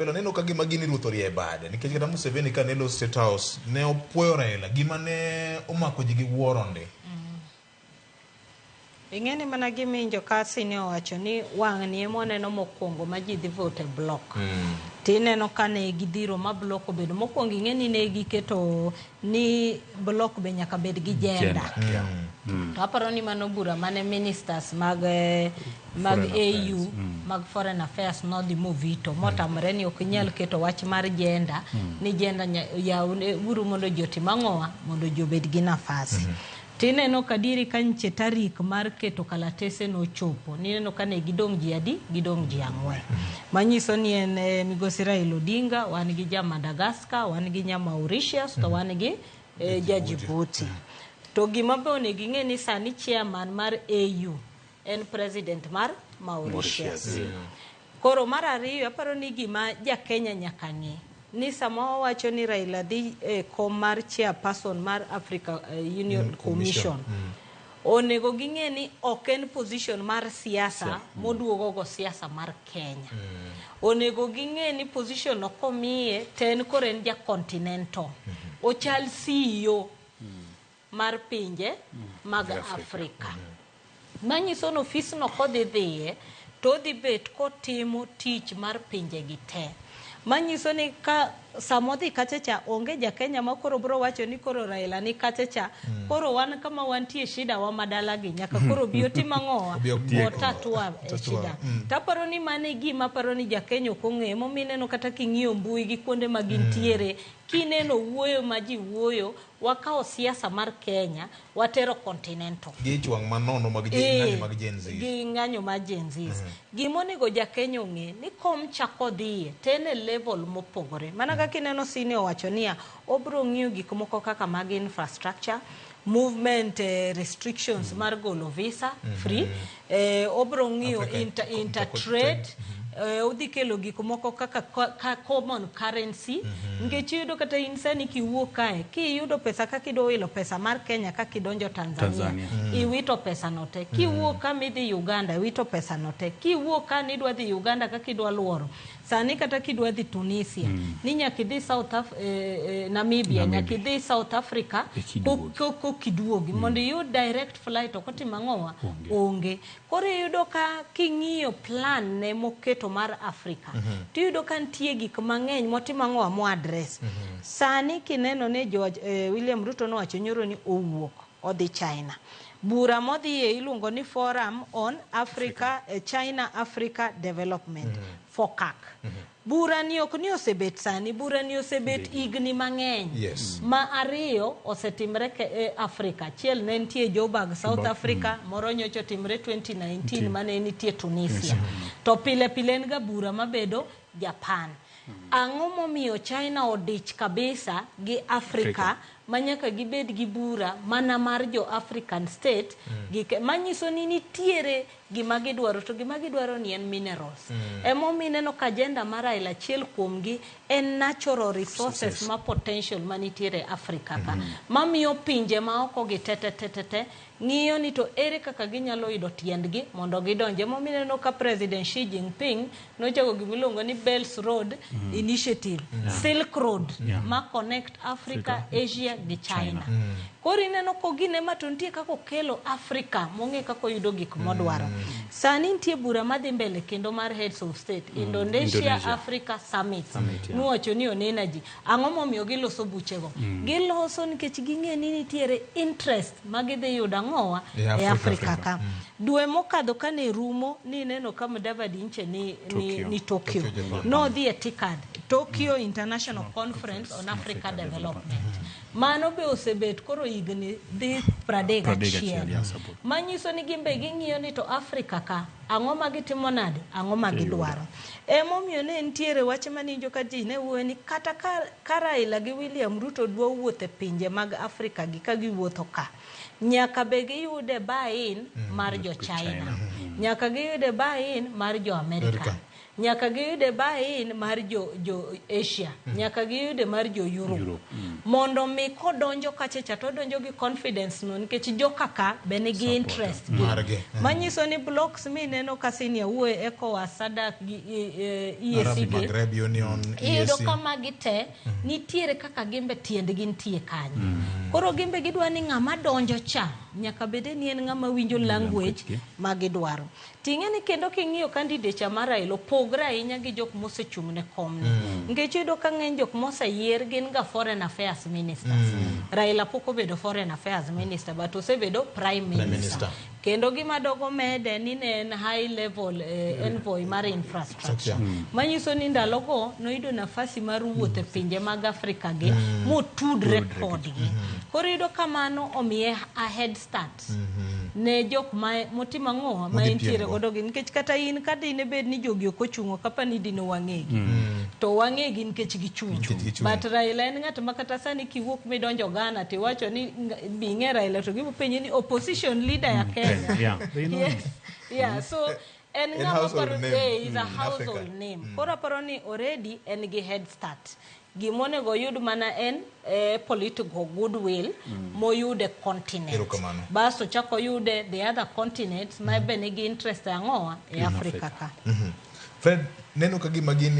Raila neno ka gima gini ruoth orie bade nikech kata Museveni ka ne loso State House ne opuoyo Raila gima ne omako ji gi wuoro ndi. Ing'e ni mana gima ka Sini owacho ni wang'ni ema oneno mokwongo ma ji dhi vote e block. Tineno ka ne gidhiro ma block obedo mokwongo ing'e ni ne giketo ni block be nyaka bed gi gender. Gender, yeah. To aparo ni mano bura mane ministers mag mag Foreign AU Affairs. Mag foreign affairs nodhi movito motamore ni ok inyal keto wach mar gender ni gender yaw uru mondo ji otim ang'owa mondo ji obed gi nafasi. Tineno kadiri ka nche tarik mar keto kalatese nochopo nineno ka ne gidong' ji adi gidong' ji ang'wen manyiso ni en migosi Raila Odinga wan gi ja Madagascar wan gi nya Mauritius to wan gi ja Djibouti. To gima be onego ing'e ni sani chairman mar AU en president mar Mauritius. Koro mar ariyo aparo ni gima ja Kenya nyaka ng'e ni sama wawacho ni Raila dhi e kom mar chairperson mar Africa Union Commission, onego ging'e ni ok en position mar siasa moduogo go siasa mar Kenya. Onego ging'e ni position no komiye to en koro en ja continental. Ochal CEO mar pinje mag Afrika. Manyiso ni ofis no kodhi dhiye to odhi bet kotimo tich mar pinje gi te. Manyiso ni ka samodhi kacha cha onge ja Kenya ma koro bro wacho ni koro Raila ni kacha cha koro wan kama wantie shida wa madala gi nyaka koro bi otim ang'owa Obi otiek. otatua Tatua. shida. Taparo ni mano e gima aparo ni ja Kenya ok ong'eyo emomiyo ineno kata king'iyo mbui gi kuonde ma gintiere kineno wuoyo ma ji wuoyo wakawo siasa mar Kenya watero continental. Gi ich wang' manono mag ng'anyo mag Gen Z. Gi ng'anyo mar Gen Z. Gimonego ja Kenya ong'e ni kom cha kodhiye to en e level mopogore. Mana kaka ineno Sini owacho niya, obro ng'iyo gik moko kaka mag infrastructure, movement restrictions mar golo visa free, obro ng'iyo Africa intertrade, odhi kelo gik moko kaka common currency nikech iyudo kata in sani kiwuok kae kiyudo pesa kaka idwa wilo pesa mar Kenya kaka idonjo Tanzania, Tanzania. Iwito pesa no te kiwuok ka midhi Uganda iwito pesa no te kiwuok ka nidwa dhi Uganda kaka idwa luoro sani kata kidwa dhi Tunisia ni nyaka idhi South Namibia, Namibia. Nyaka idhi South Africa Ekiduogi. Kokiduogi mondo iyud direct flight ok otimo ang'owa Onge. Onge koro iyudo ka king'iyo plan ne moketo mar Africa tiyudo ka nitie gik mang'eny motimo ang'owa mo address sani kineno ni George, William Ruto nowacho nyoro ni owuok odhi China bura modhiye iluongo ni Forum on Africa, China Africa Development FOCAC bura ni ok ni osebet sani bura ni osebet higni mang'eny ma ariyo osetimre e Africa achiel ne nitie Joburg South Africa moro nyocha otimre 2019 mane nitie Tunisia to pile pile en ga bura mabedo Japan ang'o momiyo China odich kabisa gi Africa ma nyaka gibed gi bura mana mar jo African state gi manyiso ni nitiere gima gidwaro to gima gidwaro ni en minerals emomiyo ineno ka agenda mar Raila achiel kuomgi en natural resources ma potential manitiere Africa ka mamiyo pinje maoko gi te te te te te ng'iyo ni to ere kaka ginyalo yudo tiendgi mondo gidonje emomiyo ineno ka President Xi Jinping nochako gimiluongo ni Belt Road Initiative Silk Road ma connect Africa, Asia gi China. Koro ineno kogine ma to nitie kaka okelo Africa mong'e kaka oyudo gik modwaro. Sani nitie bura madhi mbele kendo mar heads of state Indonesia, Indonesia. Africa Summit, Summit, yeah. miwacho ni on energy. Ang'o momiyo giloso buchego? Giloso nikech ging'e ni nitiere interest ma gidhi yudo ang'owa E e Africa, Africa Africa. ka. Dwe mokadho kane rumo nineno ka Mudavadi nche Tokyo. ni Tokyo. Tokyo, Japan. Nodhi e TICAD, Tokyo International Conference on Africa Development. Mano be osebet koro higni dhi pradek 31, achiel. yeah, support. Manyiso ni gin be ging'iyo ni to Africa ka ang'o ma gitimo nade, ang'o ma gidwaro. Emomiyo ne nitiere wach maninjo ka ji ne wuoyo ni kata ka Raila gi William Ruto dwa wuotho e pinje mag Africa gi ka giwuotho ka, nyaka be giyude buy-in mar jo China. Nyaka giyude buy-in mar jo America. America. Nyaka giyude buy-in mar jo Asia, nyaka giyude mar jo Europe. Europe, Mondo mi kodonjo kacha cha to odonjo gi confidence no nikech joka ka be nigi interest gi. Margi. Manyiso ni blocks mineno ka senior wuoye ECOWAS, SADC gi EAC Arab gi. Maghreb Union, Iyudo EAC. ka magi te nitiere kaka gimbe tiendgi nitie kanyo. Koro gimbe gidwa ni ng'ama donjo cha nyaka bede ni en ng'ama winjo language gi. ma gidwaro. Ting'e ni kendo king'iyo candidate cha mar Raila opogre ahinya gi jok mosechung' ne komni. Nikech iyudo ka ng'eny jok moseyier gin ga foreign affairs ministers. Raila pok obedo foreign affairs minister but osebedo prime minister. Minister. Kendo gima dogo mede ni ne en high level envoy mar infrastructure. Manyiso ni ndalogo noyudo nafasi mar wuotho e pinje mag Afrika gi motudre kodgi. Koro iyudo ka mano omiye a head start ne jok ma motimo ang'o ma Modhi entiere piem go. godo gi nikech kata in ka dine bed ni jogi ok ochung'o kapa ni dine wang'egi to wang'egi nikech gichung'. Nikech gichung'. But Raila en ng'at ma kata sani kiwuok midonjo Ghana tiwacho ni bi ing'e Raila to gibo penji ni opposition leader ya Kenya. Yeah, they know him. Yes. Yeah, so en En ng'ama household paro name. is a In household Africa. name. Koro aparo ni already en gi head start. Gimonego oyud mana en political goodwill moyude continent. Erokamano. Basto chako oyude the other continents ma be nigi interest e ang'owa e In Africa Africa. ka. Fred, neno ka gima gini